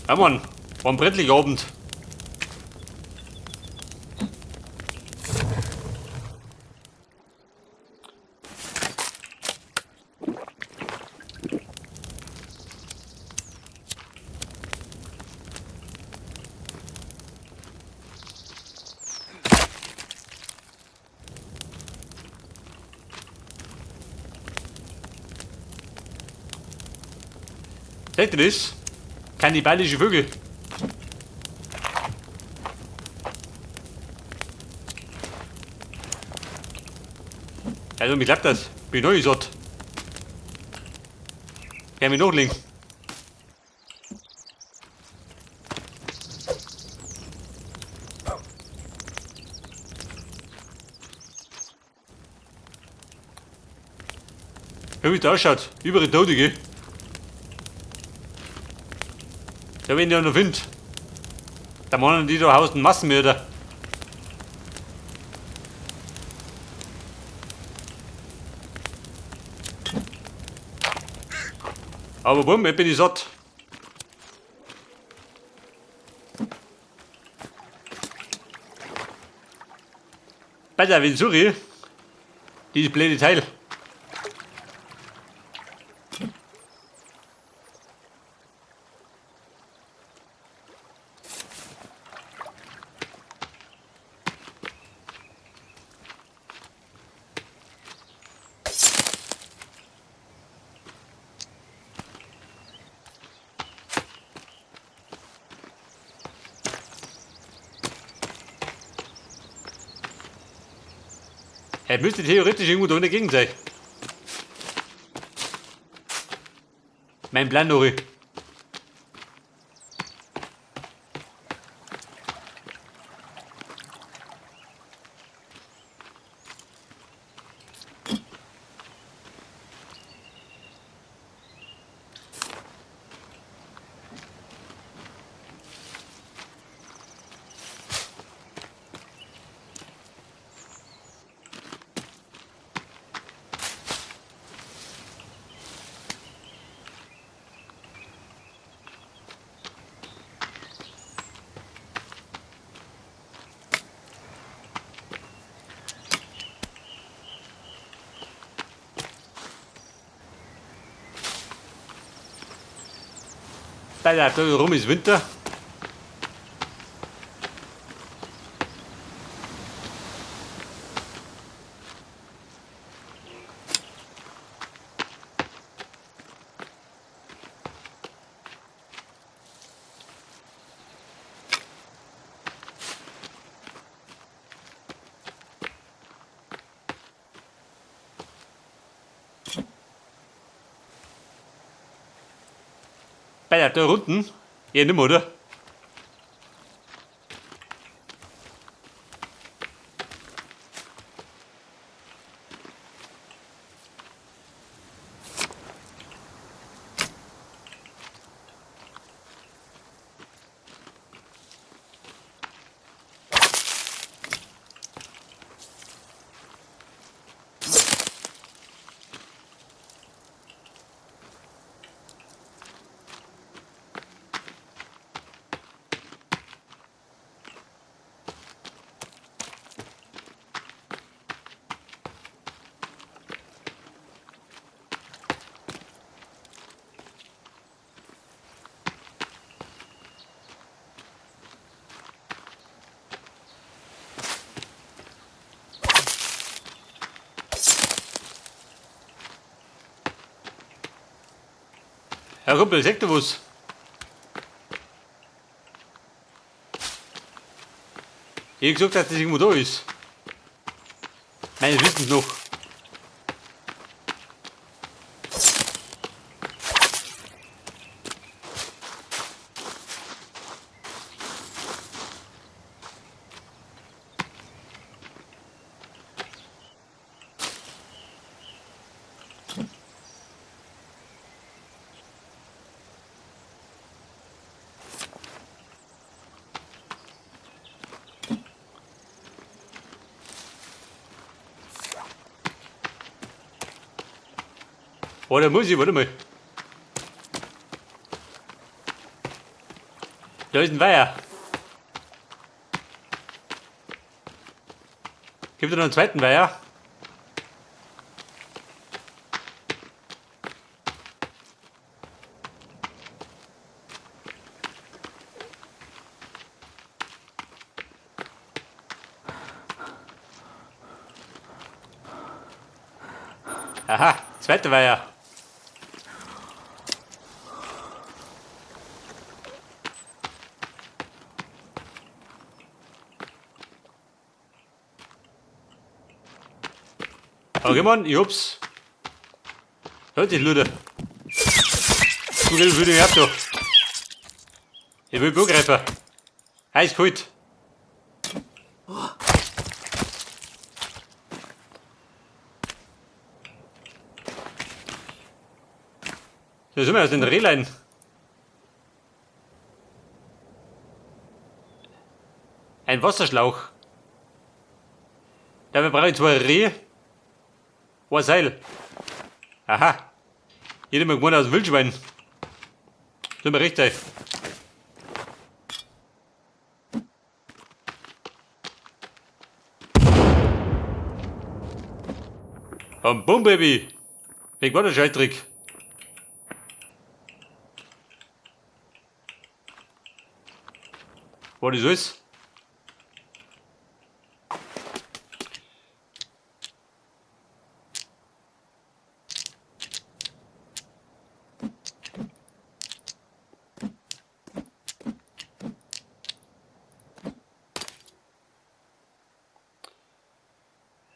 Ja Mann, war ein brenzliger Abend. Seht ihr das? Kannibalische Vögel. Also, mir klappt das. Bin neu satt. Kann mich noch links. Hör, wie das ausschaut. Überall Tote, gell? Ja, wenn ich noch find. Da meinen die da hausen Massenmörder. Aber bumm, jetzt bin ich satt. Besser wie Suri. Dieses blöde Teil. Er müsste theoretisch irgendwo da in der Gegend sein. Mein Plan, Nori. Da rum ist Winter. Bei der da unten? Ja, nimmer, oder? Herr Ruppel, sagt du was? Ich hab gesagt, dass das irgendwo da ist. Meines Wissens noch. Oder muss ich, warte mal. Da ist ein Weiher. Gibt es noch einen zweiten Weiher? Aha, zweiter Weiher. Okay, Mann, ich hab's. Hört sich, Luder. Du redest wieder ab da. Ich will Begreifer. Eiskalt. Da sind wir aus den Rehlein. Ein Wasserschlauch. Dabei brauche ich zwei Rehe. Ein Seil. Aha. Jeder mal gewohnt aus dem Wildschwein. Sind wir recht, ey. Bam, bum, Baby. Weg war der Scheißtrick. War das alles?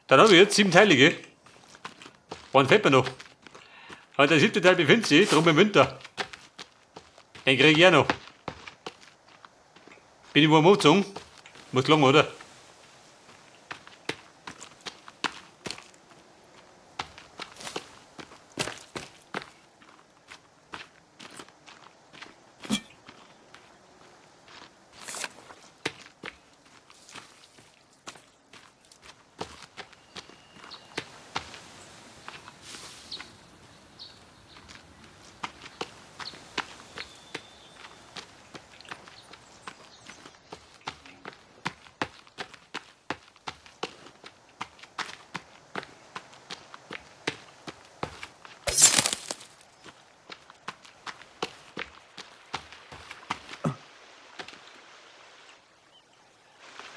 Dann habe ich jetzt 7 Teile, gell? Einen fehlt mir noch. Und der 7. Teil befindet sich drum im Winter. Den krieg ich auch noch. Bin ich wohl am Umzug? Muss lang, oder?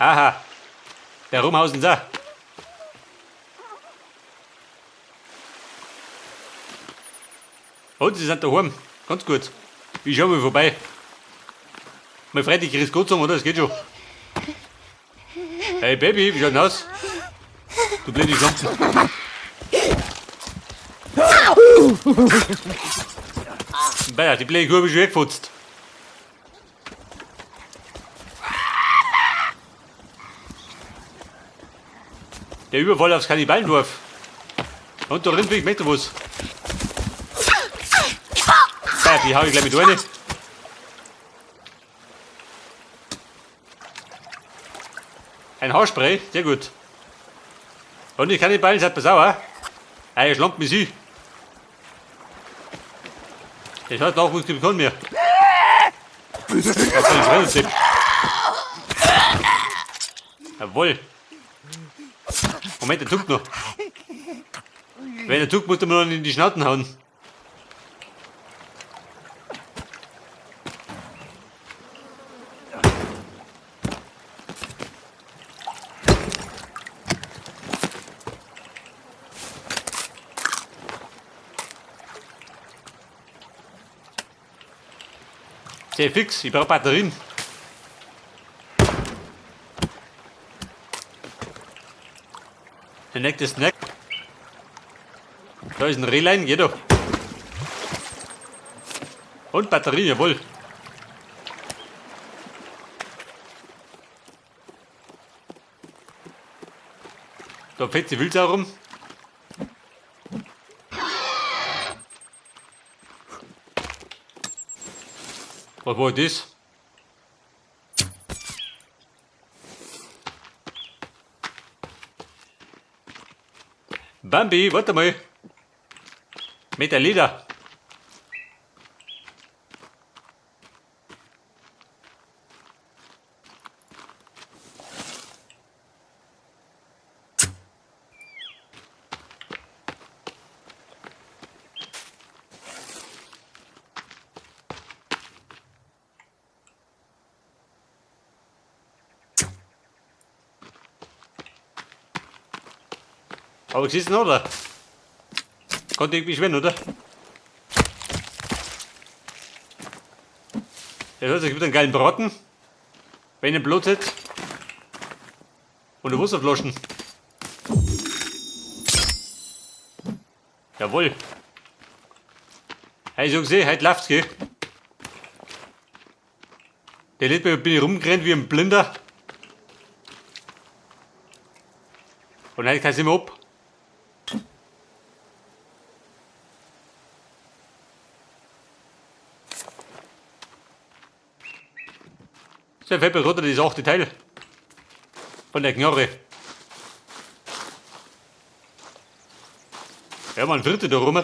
Aha, der Rumhausen da. Und sie sind daheim. Ganz gut. Ich schau mal vorbei. Mein Freund, ich krieg's gut sagen, oder? Das geht schon. Hey Baby, wie schaut denn aus? Du blöde Schlampen. Bayer, die blöde Kuh hab ich schon weggefutzt. Der Überfall aufs Kannibalendorf. Und da drin bin ich möchte was. Ja, die hau ich gleich mit rein. Ein Haarspray, sehr gut. Und die Kannibalen seid sauer. Ihr schlampt mich sie. Das heißt, Nachwuchs gibt keinen mehr. Das ist Jawohl. Moment, der zuckt noch. Wenn er zuckt, muss man noch in die Schnauzen hauen. Sehr fix, ich brauche Batterien. Der nächste Snack. Da ist ein Rehlein, geht doch. Und Batterien, jawohl. Da fährt die Wildsau rum. Was war das? Bambi, warte mal. Mit der Leder. Aber gesessen hat er. Kann dich beschweren, oder? Der hört sich wieder einen geilen Braten. Wenn er Blut hat. Und eine Wasserflaschen. Jawohl. Hey, so gesehen, heute läuft's, gell? Der letzte Mal bin ich rumgerannt wie ein Blinder. Und heute kann ich immer ab. So, fällt mir runter das achte Teil. Von der Knarre. Ja, man vierte da rum.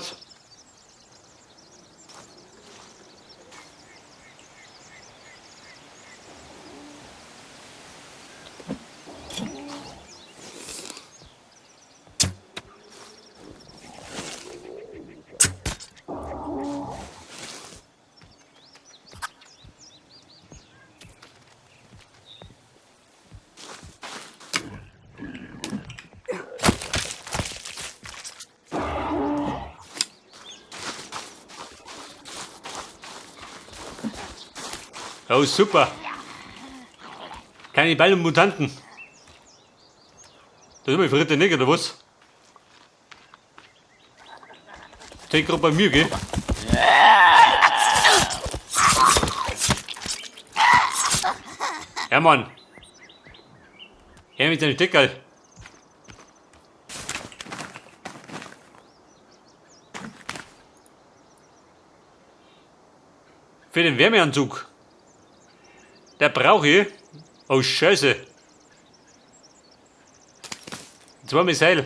Oh, super. Keine Ball und Mutanten. Das ist immer Fritte nicht, oder was? Das gerade bei mir, gell? Ja, Mann. Her mit seinem Deckel. Für den Wärmeanzug. Der brauche ich. Oh Scheiße. 2 Missile.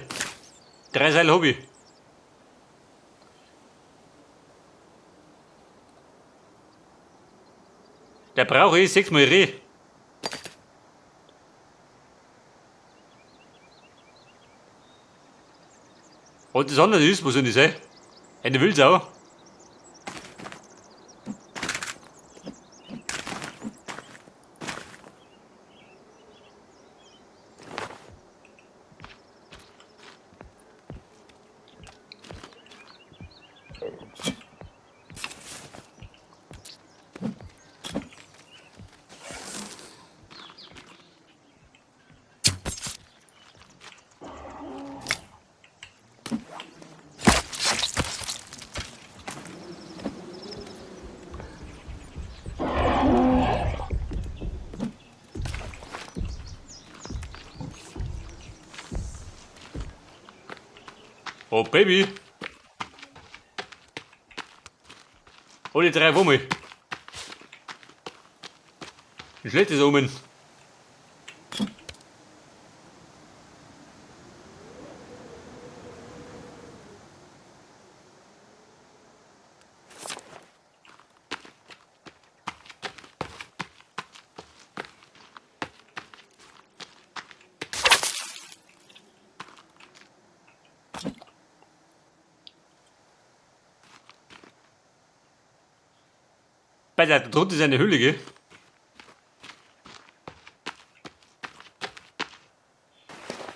3 Seil hab ich. Der brauche ich 6 mal Reh. Und das andere ist, was soll das sein? Eine Wildsau. Oh Baby! Alle 3 Wummel. Ein schlechtes Omen. Bei der drunter ist eine Höhle, gell?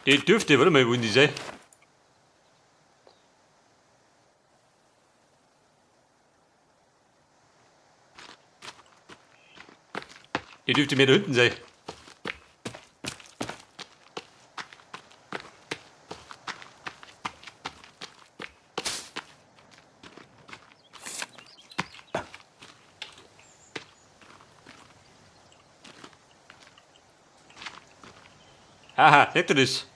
Die dürfte, warte mal, wo die sein? Die dürfte mehr da hinten sein. Aha, seht ihr das?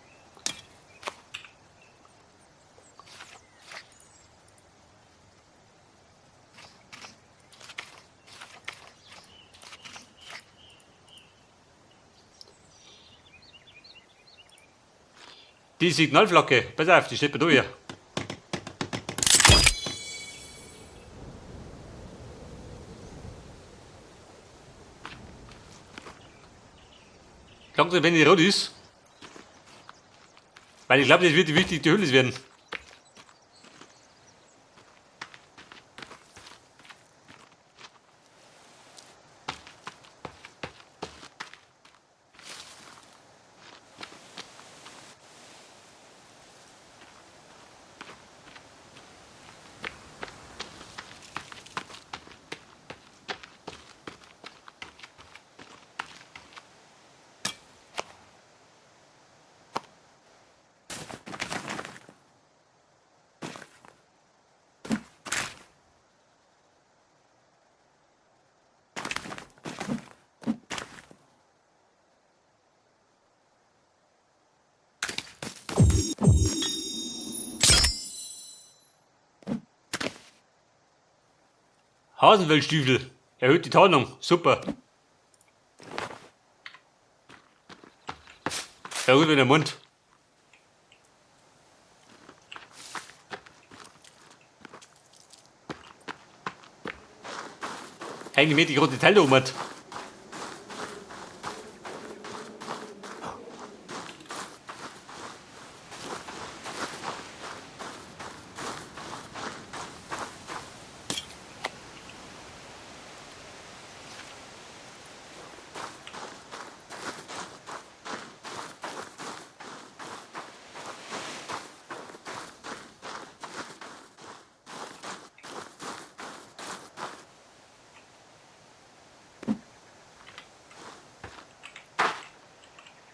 Die Signalflagge, pass auf, die steht bei dir. Langsam, wenn die rot ist. Weil ich glaube, das wird die wichtigste Höhle werden. Hasenfellstiefel. Erhöht die Tarnung. Super. Ja gut, wenn der Mund. Hängen mir die rote Teile um hat.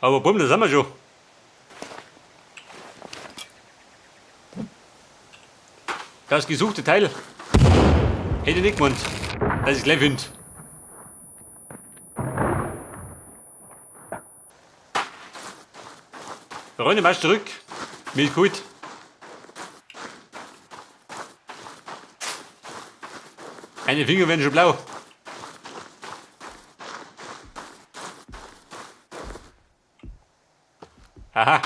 Aber bumm, das haben wir schon. Das gesuchte Teil. Hätte ich nicht gemeint, dass ich gleich finde. Freunde, marsch zurück. Mir ist gut. Meine Finger werden schon blau. Aha.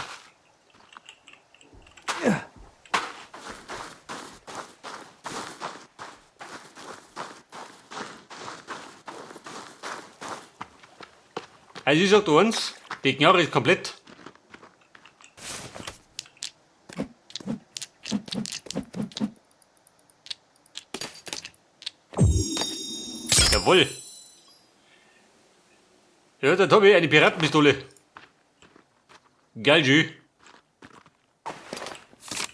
Also ich sag dir eins, die Knarre ist komplett. Jawohl. Ja, dann hab ich eine Piratenpistole. Geil, schön.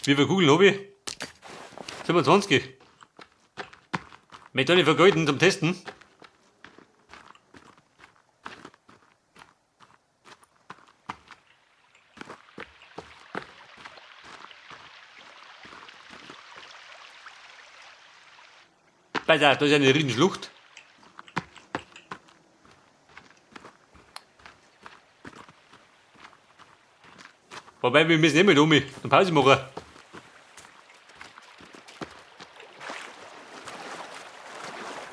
Wie viele Kugeln hab ich? 25. Möchte ich vergeuden zum Testen. Pass auf, da ist eine Riesenschlucht. Wobei, wir müssen eh mit um und Pause machen.